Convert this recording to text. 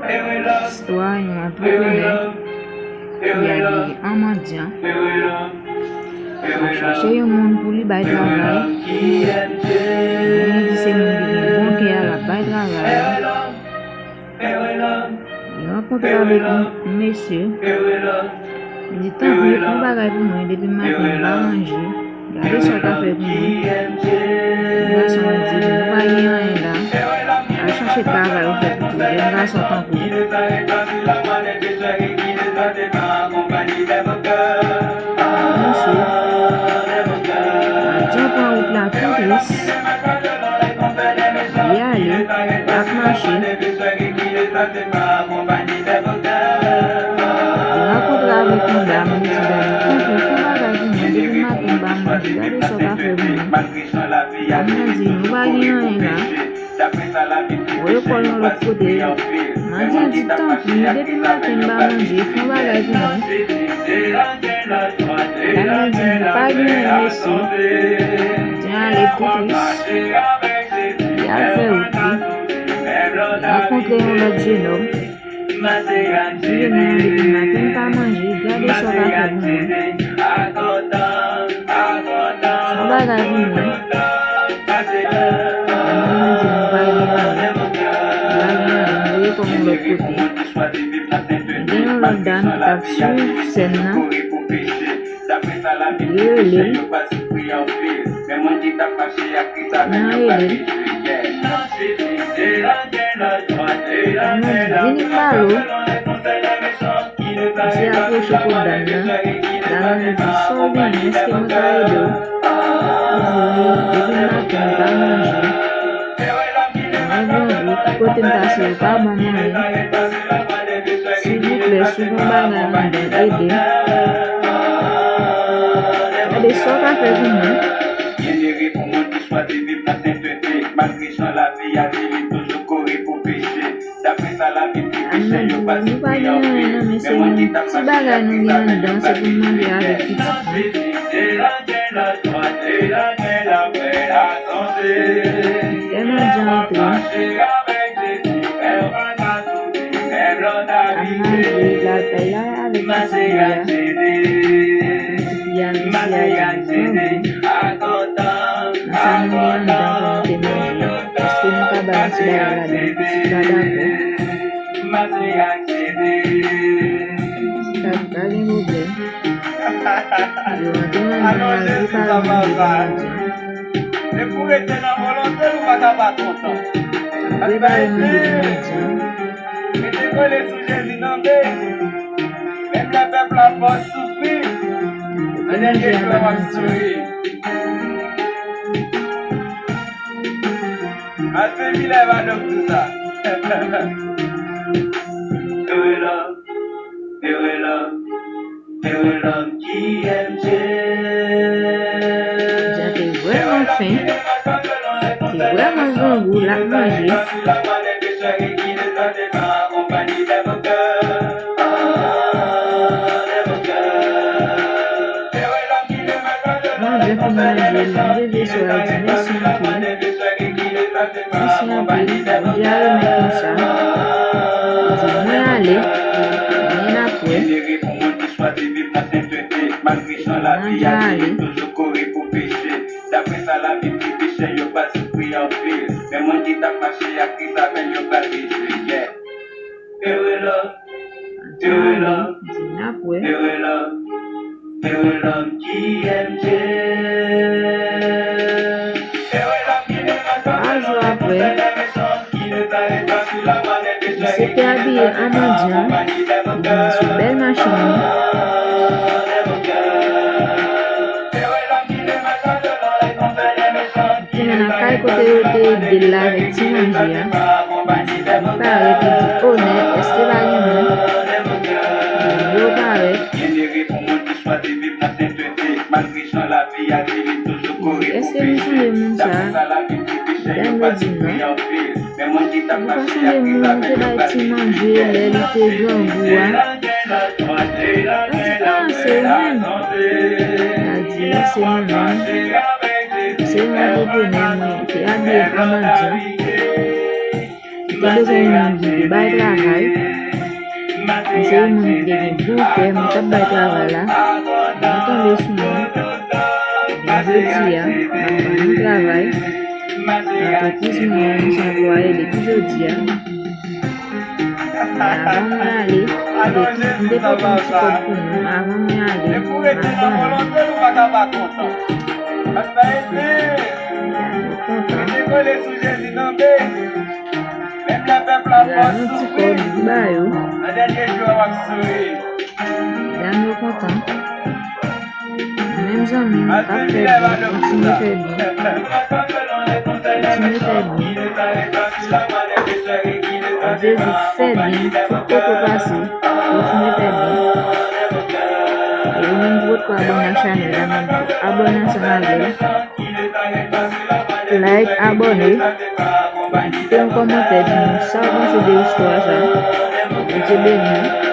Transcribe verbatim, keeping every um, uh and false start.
Istwa yon antreprenè ki abiye an mandyan. L ap chache yon moun pou li bay travay. Men li di se moun ki gen bon kè a, l ap bay travay la. Li rankontre avèk yon, yon mesye. Li di, "Tanpri, fè yon bagay pou mwen, depi maten m pa manje. Gade sa w ka fè pou mwen." Gason an di, "Nou pa gen anyen la. Al chache travay ou fè pito. Jèn gason tankou w." Mesye, Mandyan pran wout la tou tris. Li ale, l ap mache. Li rankontre avèk yon dam, li di, "Dam, tanpri, fè yon bagay pou mwen. Depi maten m pa manje. Gade sa w ka fè pou mwen." Dam nan di, "Nou pa gen anyen la. Voye kò w yon lòt kote." Mandyan di, "Tanpri, depi maten m pa manje, fè yon bagay pou mwen." Dam nan di, "Nou pa gen anyen, mesye." Mandyan ale tou tris. Li al fè wout li. Li rankontre yon lòt jennòm. Li di, "Depi maten m pa manje, gade sa w ka fè pou mwen. Fè yon bagay pou mwen." Dam nan di, "Nou pa gen anyen. Nou pa gen anyen. Voye kò w yon lòt kote." Gen yon lòt dam ki t ap swiv sèn nan. Li rele l. Li rele l. Li di, "Vini m pale w." Misye apwoche kot dam nan. Dam nan di, "Sa w genyen? Èske mwen ka ede w?" Li di, "Wi, depi maten m pa manje. Mwen grangou, tout kote m pase, yo pa ban m anyen. Silvouplè, si w gen bagay anndan, ede m. Gade sa w ka fè pou mwen." Dam nan di, "Nou pa gen anyen nan men, se yon ti bagay nou gen anndan, se pou n manje avèk pitit nou." Li fè mandyan antre. Dam nan ale lakay la avèk pitit li a. Pitit li a, mesye a di, "Grangou, nan sa nou gen anndan pou nou te manje, èske nou ka ba m ti bagay ladan?" Pitit la dakò. Pitit la di, "Pa gen pwoblèm." Yo rantre anndan, y al prepare manje pou mandyan. Depi w rete nan volonte l, ou pa ka pa kontan. Prepare manje pou mandyan. Mete kole sou Jezi nan men. Menm lè pèp la fè w soufri, nan dènye jou w ap souri. Masemilè pa donk tou sa. Heureux l'homme, heureux l'homme, heureux l'homme qui aime Dieu. Jan te vrèman fen, te vrèman grangou, l ap manje. Mandyan fin manje, li leve sou a, li di, "Mèsi anpil. Mèsi anpil. Bondye a renmen konsa." Li di, "Mwen ale. Anyen apre." Mandyan ale. Anyen apre. Twa jou apre, misye te abiye an mandyan, li vini sou bèl machin li. Tounen nan kay kote yo te ede l la avèk ti manje a. Li parèt, li di, "O, nèg, èske pa gen moun?" Yo parèt. Li di, "Èske nou sonje moun sa a?" Medam yo di, "Non. Nou pa sonje moun nou te bay ti manje lè li te grangou a?" Yo di, "A, se ou menm?" L a di, "Wi, se mwen menm. Se yon antreprenè, mwen te abiye an mandyan." Li Mwen bezwen yon moun ki te bay travay. Mwen se yon moun ki te gen bon kè, mwen t ap bay travay la. Mwen tonbe sou mwen. Jodi a, m ap ban nou travay. Antrepriz mwen an, nou se anplwaye depi jodi a. Avan mwen ale, m te, m te pote yon ti kòb pou nou. Avan mwen ale, m ap ban nou. Kontan. Ban nou ti kòb, ba yo. Dam yo kontan. Menm zanmi m k ap fè byen, kontinye fè byen. Kontinye fè byen. Jezi fè byen, tout kote w pase, kontinye fè byen. E ou menm ki potko abòne ak chanèl la, m ap di w abòne ansanm avè l. Like, abòne, kite yon kòmantè, di nou sa w panse de istwa sa. Bondye beni w.